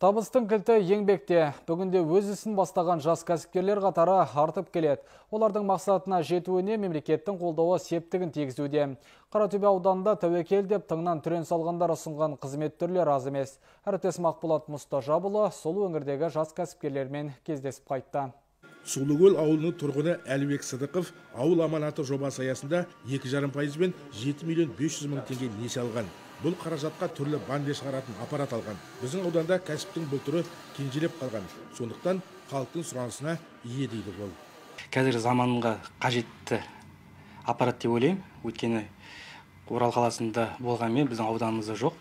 Табыстың кілті еңбекте. Бүгінде өз ісін бастаған жас кәсіпкерлер қатары артып келеді. Олардың мақсатына жетуіне мемлекеттің қолдауы септігін тигізуде. Қаратөбе ауданында тәуекел деп тыңнан түрен салғандар ұсынған қызмет түрлері аз емес. Әріптесім Ақболат Мұстажабұлы сол өңірдегі жас кәсіпкерлермен кездесіп қайтты. Сулыкөл ауылының тұрғыны Әлібек Сыдықов ауыл аманаты жобасы аясында 2,5%-бен 7 миллион 500 мың теңге несие алған. Бұл қаражатқа түрлі баннер шығаратын аппарат алған. Біздің ауданда кәсіптің бұл түрі кенжелеп қалған. Сондықтан халықтың сұранысына ие дейді ол. Қазіргі заманға қажетті аппарат деп ойлаймын. Өйткені Орал қаласында болғанмен біздің ауданымызда жоқ.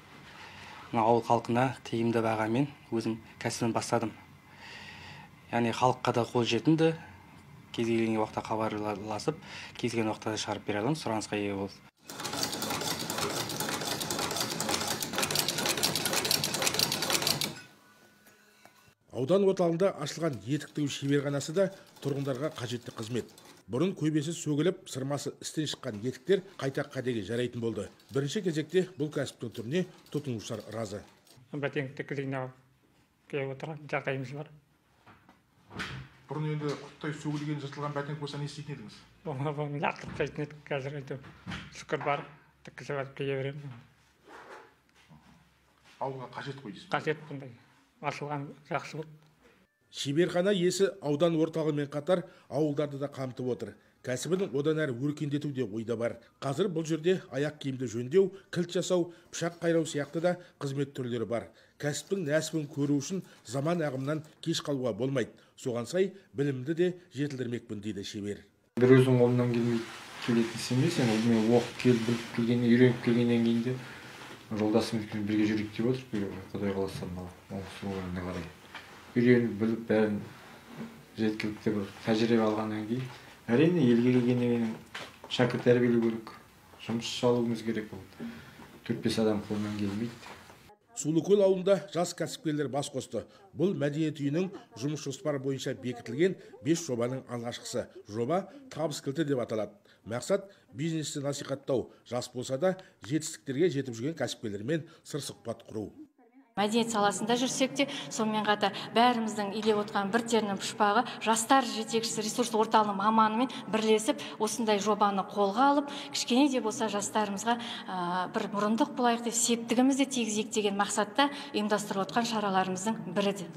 Мына ауыл халқына тиімді бағамен өзім кәсібін бастадым. Яғни халыққа да қолжетімді, кез келген уақытта хабарласып, кез келген уақытта шығарып бере аламын, сұранысқа ие болды. Аудан орталығында ашылған етік тігу шеберханасы да тұрғындарға қажетті қызмет. Бұрын көбесі сөгіліп, сырмасы істен шыққан етіктер қайта кәдеге жарайтын болды. Бірінші кезекте бұл кәсіптің түріне тұтынушылар разы. Жағдайымыз бар. Бұрын енді құттай сөгілген, жыртылған бәтеңк болса не істейтін едіңіз? Оны лақтырып тастайтын едік, қазір әйтеуір шүкір бар, тіккізіп алып кие беремін. Ауылға қажет қой дейсіз? Қажет бұндай. Ашылған жақсы болды. Шеберхана иесі аудан орталығымен қатар ауылдарды да қамтып отыр. Кәсібін одан әрі өркендету де ойда бар. Қазір бұл жерде аяқ киімді жөндеу, кілт жасау, пышақ қайрау сияқты да қызмет түрлері бар. Кәсіптің нәсібін көру үшін заман ағымынан кеш қалуға болмайды. Соған сай білімді де жетілдірмекпін дейді шебер. Бір өзің қолынан келмейді, келетін іс емес. Енді мен оқып келіп, біліп келгеннен, үйреніп келгеннен кейін де жолдасымызбен бірге жүрейік деп отырмыз. Құдай қаласа оңтүстік өңіріне қарай үйреніп, біліп, бәрін жеткілікті бір тәжірибе алғаннан кейін әрине елге келгеннен кейін шәкірт тәрбиелеу керек, жұмыс алуымыз керек. Ол 4-5 адам қолынан келмейді. Сулыкөл ауылында жас кәсіпкерлер бас қосты. Бұл мәдениет үйінің жұмыс жоспары бойынша бекітілген 5 жобаның алғашқысы. Жоба табыс кілті деп аталады. Мақсат бизнесті насихаттау, жас болса да жетістіктерге жетіп жүрген кәсіпкерлермен сыр сұхбат құру. Мәдениет саласында жүрсек те, сонымен қатар бәріміздің илеп отқан бір терінің пұшпағы жастар жетекшісі ресурс орталығының маманымен бірлесіп осындай жобаны қолға алып, кішкене де болса жастарымызға бір мұрындық болайық деп септігімізді тигізейік деген мақсатта ұйымдастырып отқан шараларымыздың бірі де.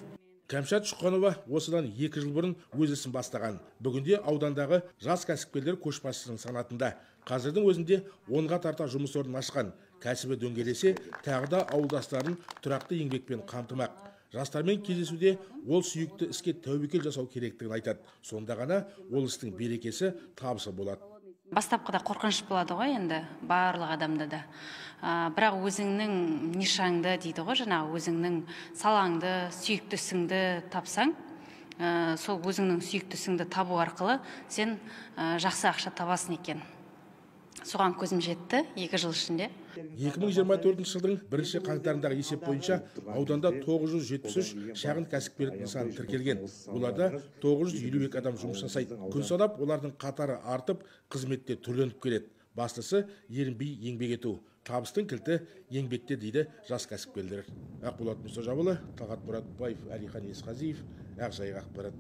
Кәмшат Шұқанова осыдан 2 жыл бұрын өз ісін бастаған. Бүгінде аудандағы жас кәсіпкерлер көшбасшысының санатында. Қазірдің өзінде 10-ға тарта жұмыс орнын ашқан. Кәсібі дөңгелесе, тағы да ауылдастарын тұрақты еңбекпен қамтымақ. Жастармен кездесуде ол сүйікті іске тәуекел жасау керектігін айтады. Сонда ғана ол істің берекесі, табысы болады. Бастапқыда қорқыныш болады ғой енді барлық адамда да. Бірақ өзіңнің нишаңды дейді ғой, жаңағы өзіңнің салаңды, сүйікті ісіңді тапсаң, сол өзіңнің сүйікті ісіңді табу арқылы сен жақсы ақша табасың екен. Соған көзім жетті 2 жыл ішінде. 2024 жылдың бірінші қаңтарындағы есеп бойынша ауданда 973 шағын кәсіпкерлік нысаны тіркелген. Оларда 952 адам жұмыс жасайды. Күн санап олардың қатары артып, қызметте түрленіп келеді. Бастысы ерінбей еңбек ету. Табыстың кілті еңбекте дейді жас кәсіпкерлер. Ақболат Мұстажабұлы, Талғат Мұратбаев, Әлихан Есқазиев, Ақжайық ақпарат.